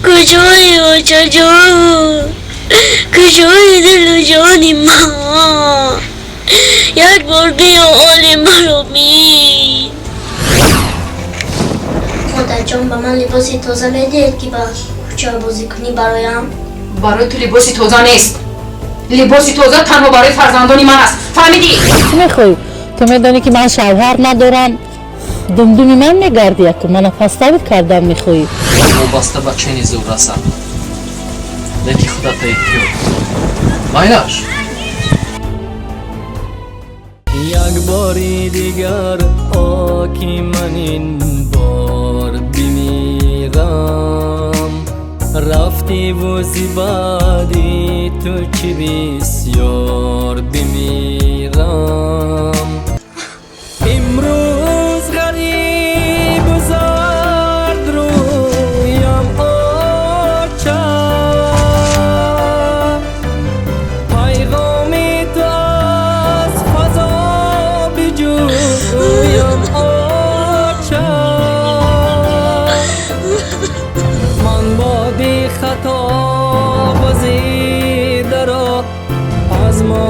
Куҷои, очаҷон? Куҷои дилу ҷони ман? Як бор биё, оли маро бин. Модарҷон, ба ман либоси тоза медиҳед, ки ба кӯча бозӣ кунӣ бароям? Барои ту либоси тоза нест. Либоси тоза танҳо барои фарзандони ман аст, фаҳмидӣ? Чӣ мехоҳӣ? Ту медонӣ, ки ман шавҳар надорам. Думдуми ман мегарди, яку мана поставить кардан мехоҳӣ. Вобаста ба чени зур расад, леки худата эҳтиёт майлаш. Як бори дигар, о, ки ман ин бор бимирам. Рафтиву зи баъди ту чӣ бисёр бимирам. Имрӯз ғарибу зард рӯям, оча. Пайғоми ту аз фазо биҷӯям, оча. Ман боди хато вазидаро азмонам,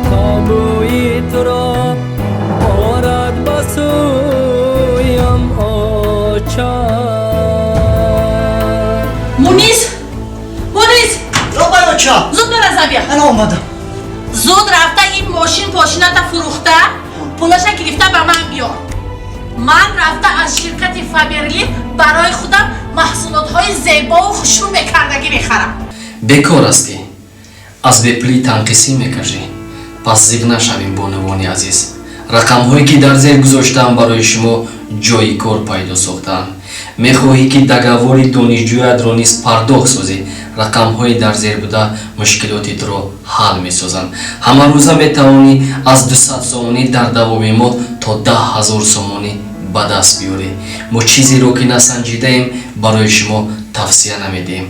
то бӯи туро орад ба сӯям, оча. Мунис, Мунис! Лаббай, оча. Зуд бараза бия. Ана омадам. Зуд рафта ин мошин пошината фурӯхта, пулаша гирифта ба ман биёр. Ман рафта аз ширкати Фаберлик барои худам маҳсулотҳои зебову хушрӯ мекардагӣ мехарам. Бекор ҳастӣ, аз бепулӣ танқисӣ мекашӣ. Пас зиқ нашавем, бонувони азиз. Рақамҳое, ки дар зер гузоштаам, барои шумо ҷойи кор пайдо сохтаанд. Мехоҳӣ, ки договори донишҷӯятро низ пардохт созӣ? Рақамҳои дар зер буда мушкилоти туро ҳал месозанд. Ҳамарӯза метавонӣ аз 200 сомонӣ дар давоми моҳ то 10 000 сомонӣ ба даст биёрӣ. Мо чизеро, ки насанҷидаем, барои шумо тавсия намедиҳем.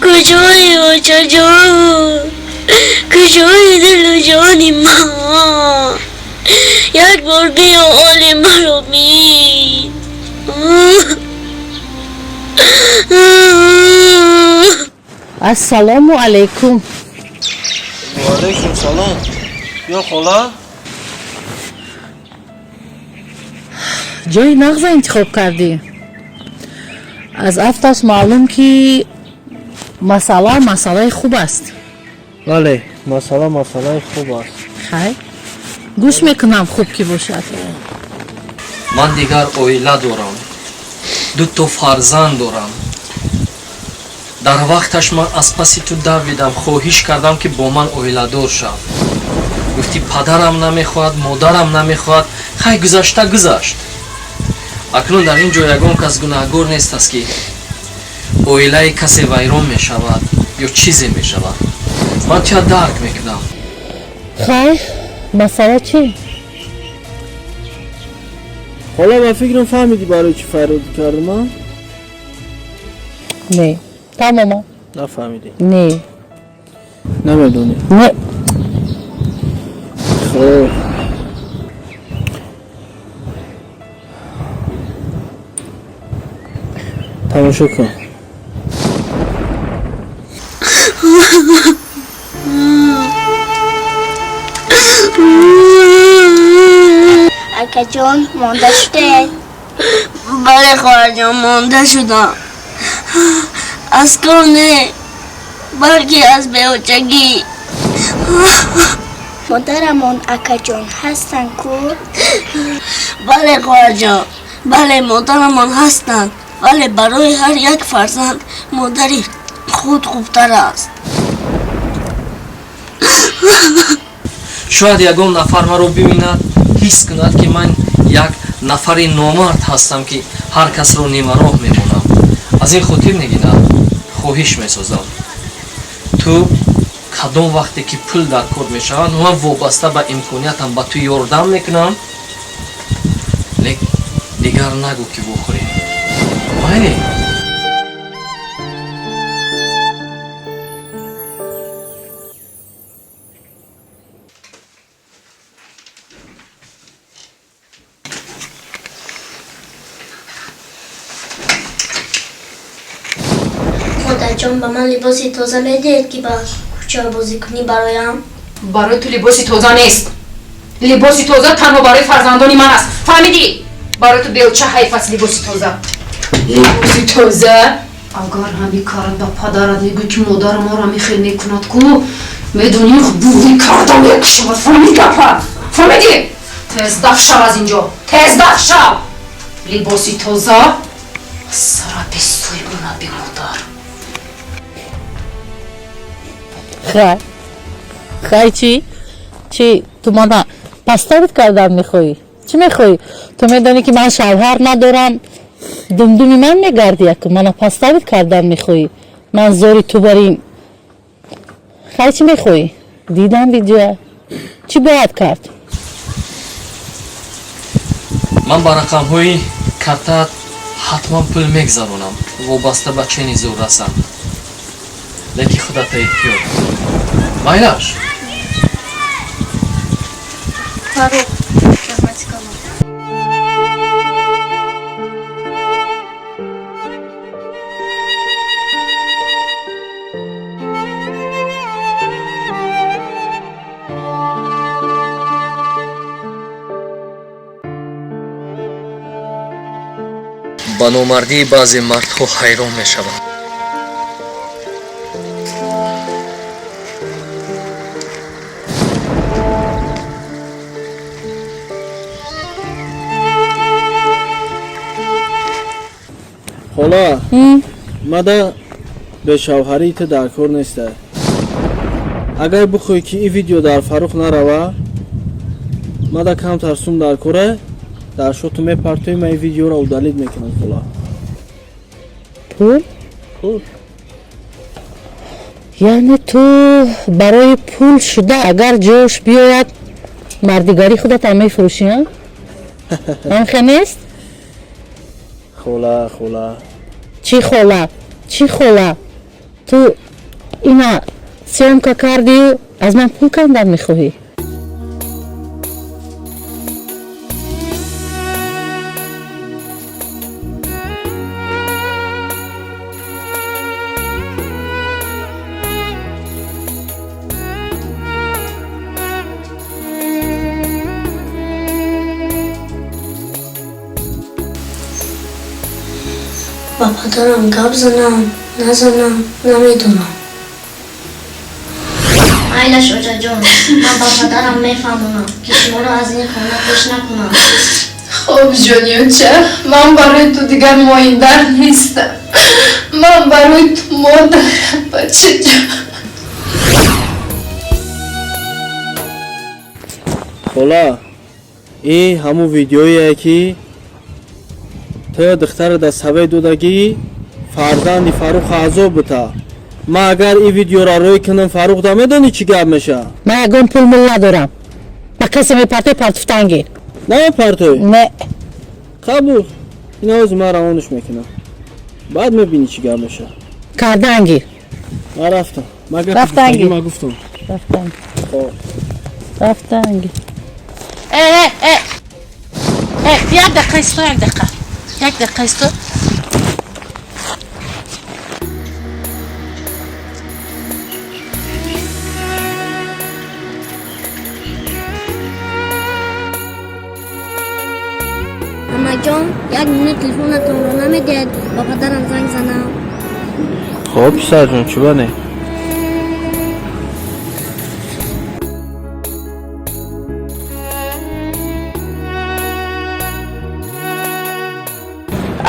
Куҷои, очаҷон? Куҷои дилу ҷони ман? Як бор биё, оли маро бин. Ассалому алайкум. Ваалайкум салом. Ё хола. Ҷои нағза интихоб кардӣ. Аз афташ маълум, ки масъала масъалаи хуб аст. Бале, масъала масъалаи хуб аст. Хай, гӯш мекунам, хуб ки бошад. Ман дигар оила дорам, дуто фарзанд дорам. Дар вақташ ман аз паси ту давидам, хоҳиш кардам, ки бо ман оиладор шав. Гуфтӣ, падарам намехоҳад, модарам намехоҳад. Хай, гузашта гузашт. Акнун дар ин ҷо ягон кас гунаҳгор нест аст, ки оилаи касе вайрон мешавад ё чизе мешавад. Ман туя дарк мекунам. Хай, масъала чӣ? Хола, ба фикрам, фаҳмидӣ барои чӣ фарёд кардам, а? Не, тамома. Нафаҳмидӣ? Не. Намедонӣ? Не. Хоб, тамошо кун. Акаҷон, монда шудед? Бале, хоҳарҷон, монда шудам. Аз кор не, балки аз беочагӣ. Модарамон, акаҷон, ҳастанд ку? Бале, хоҳарҷон, бале, модарамон ҳастанд, вале барои ҳар як фарзанд модари худ хубтар аст. Шояд ягон нафар маро бибинад, ҳис кунад, ки ман як нафари номард ҳастам, ки ҳар касро нимароҳ мемонам. Аз ин хотир, Нигина, хоҳиш месозам: ту кадом вақте ки пул дар кор мешавад, ман вобаста ба имкониятам ба ту ёрдам мекунам. Лек дигар нагӯ, ки вохӯрем. Майли? Холаҷон, ба ман либоси тоза медиҳед, ки ба кӯча бозӣ кунӣ бароям? Барои ту либоси тоза нест. Либоси тоза танҳо барои фарзандони ман аст, фаҳмидӣ? Барои ту белча ҳайф аст либоси тоза. Либоси тоза? Агар ҳами кард, ба падарат мегӯй, ки модари моро мехел мекунад ку, медонӣ, буғӣ карда мекушавад. Фаҳмидӣ гапа? Фаҳмидӣ? Тез даф шав аз инҷо, тез даф шав! Либоси тоза сара бесӯй монад бемодар. Хай, хай, чӣ? Чӣ, ту мана подставить кардан мехоҳӣ? Чӣ мехоҳӣ? Ту медонӣ, ки ман шавҳар надорам, думдуми ман мегарди, яку мана подставить кардан мехоҳӣ. Ман зори ту барин. Хай, чӣ мехоҳӣ? Дидам видеоя. Чӣ бояд кард? Ман ба рақамҳои картаат ҳатман пул мегзаронам, вобаста ба чени зуррасам, лекин худата эҳтиёт, майлаш. Фаррух, раҳмати калон. Ба номардии баъзе мардҳо ҳайрон мешавам. Хола, мада бешавҳарии ту дар кор неста. Агар бихоҳӣ, ки ин видео дар Фаррух нарава, мада камтар сум дар кора, дар шоту мепартоӣ, ман ин видеоро удалить мекунам, хола. Пул? Пул. Яъне ту барои пул шуда, агар ҷош биёяд, мардигарӣ худатам мефурӯшӣ, а? Анхе нест? Хола, хола. Чӣ хола, чӣ хола? Ту ина съёмка кардию аз ман пул кандан мехоҳӣ? Ба падарам гап занам, назанам, намедонам. Майлаш, оҷаҷон, ман ба падарам мефаҳмонам, ки шуморо аз ин хона пеш накунам. Хоб, ҷониёча, ман барои ту дигар моиндар нестам, ман барои ту модарам, бачаҷон. Хола, ин ҳамун видеое, ки ту духтара дар саве додагӣ, фарзанди Фарруха азоб бита. Ман агар ин видеоро рӯй кунам, Фаррух да медонӣ чӣ гап меша. Ман ягон пул мул надорам. Ба касе мепартой, партуфтан гир. Намепартой? Не. Қабул, ин ҳози ман равонаш мекунам, баъд мебинӣ чӣ гап меша. Кардан гир. Ман рафтам, ман гапи Рафтан гуфтагӣ гир. Ман гуфтам. Рафтан. Хоб. Рафтан гир. Э, э, э, як дақиқа исто, як дақиқа, як дақиқа исто. Амакҷон, як минут телефонатонро намедиҳед, ба падарам занг занам? Хоб, писарҷон, чӣ бане?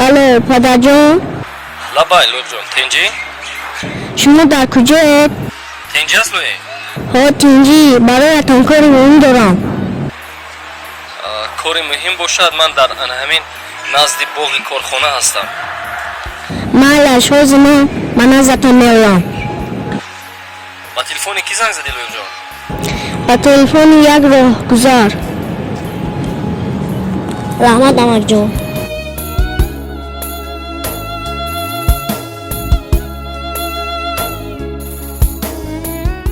Алло, падарҷон. Лабай, Лоиқҷон, тинҷӣ? Шумо дар куҷоед? Тинҷӣ аст, Лоиқ? Ҳо, тинҷӣ. Бароятон кори муҳим дорам. Кори муҳим бошад, ман дар ана ҳамин назди боғи корхона ҳастам. Майлаш, ҳозир ман ба наздатон меоям. Ба телефони кӣ занг задӣ, Лоиқҷон? Ба телефони як роҳгузар. Раҳмат, амакҷон.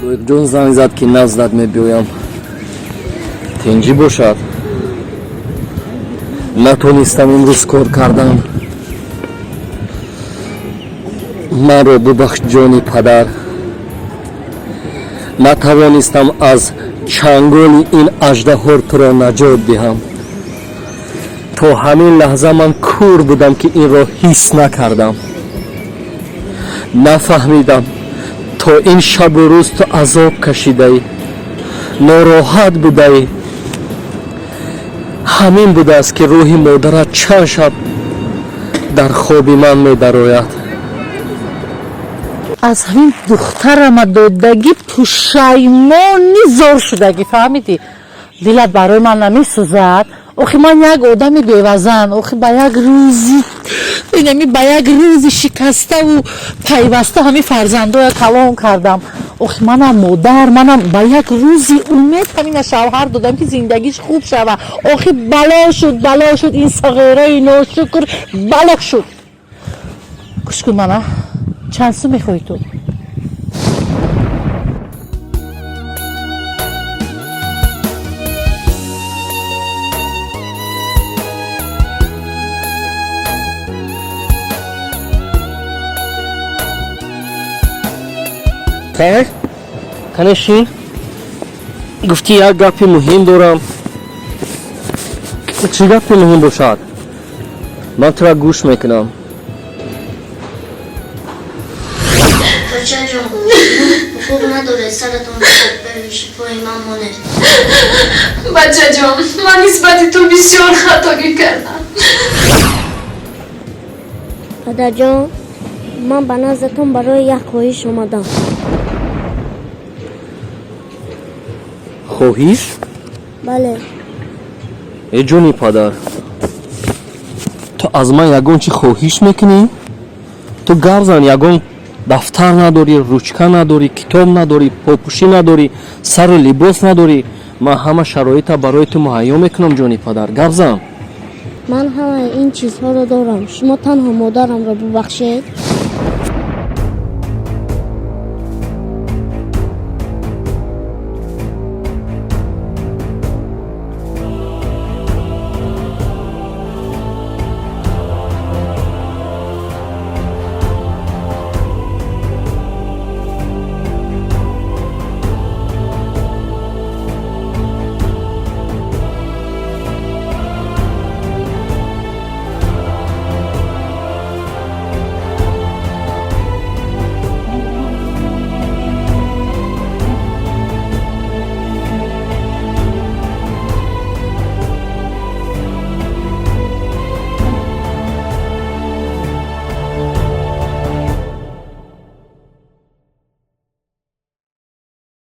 Лоиқҷон занг зад, ки наздат мебиёям. Тинҷӣ бошад? Натонистам имрӯз кор кардан. Маро бубахш, ҷони падар. Натавонистам аз чанголи ин аждаҳор туро наҷот диҳам. То ҳамин лаҳза ман кур будам, ки инро ҳис накардам, нафаҳмидам. То ин шабу рӯз ту азоб кашидаӣ, нороҳат будаӣ. Ҳамин будааст, ки рӯҳи модарат чанд шаб дар хоби ман медарояд. Аз ҳамин духтарама додагӣ пушаймони зор шудагӣ, фаҳмидӣ? Дилат барои ман намесӯзад? Охи ман як одами бевазан, охи ба як рӯзи инами, ба як рӯзи шикаставу пайваста ҳамин фарзандоя калон кардам. Охи манам модар, манам ба як рӯзи умед ҳамина шавҳар додам, ки зиндагиш хуб шава. Охи бало шуд, бало шуд, ин сағираи ношукр бало шуд. Гӯш кун мана, чанд сум мехоҳӣ ту? Хайр, канешин. Гуфтӣ, як гапи муҳим дорам. Чӣ гапи муҳим бошад? Ман тура гӯш мекунам. Бачаҷон, ҳуқуқ надоред саратонро ба пои ман монед. Бачаҷон, ман нисбати ту бисёр хатогӣ кардам. Падарҷон, ман ба наздатон барои як хоҳиш омадам. Хоҳиш? Бале. Э, ҷони падар, ту аз ман ягон чӣ хоҳиш мекунӣ? Ту гап зан. Ягон дафтар надорӣ, ручка надорӣ, китоб надорӣ, попӯшӣ надорӣ, сару либос надорӣ. Ман ҳама шароита барои ту муҳайё мекунам. Ҷони падар, гап зан. Ман ҳамаи ин чизҳоро дорам, шумо танҳо модарамро бубахшед.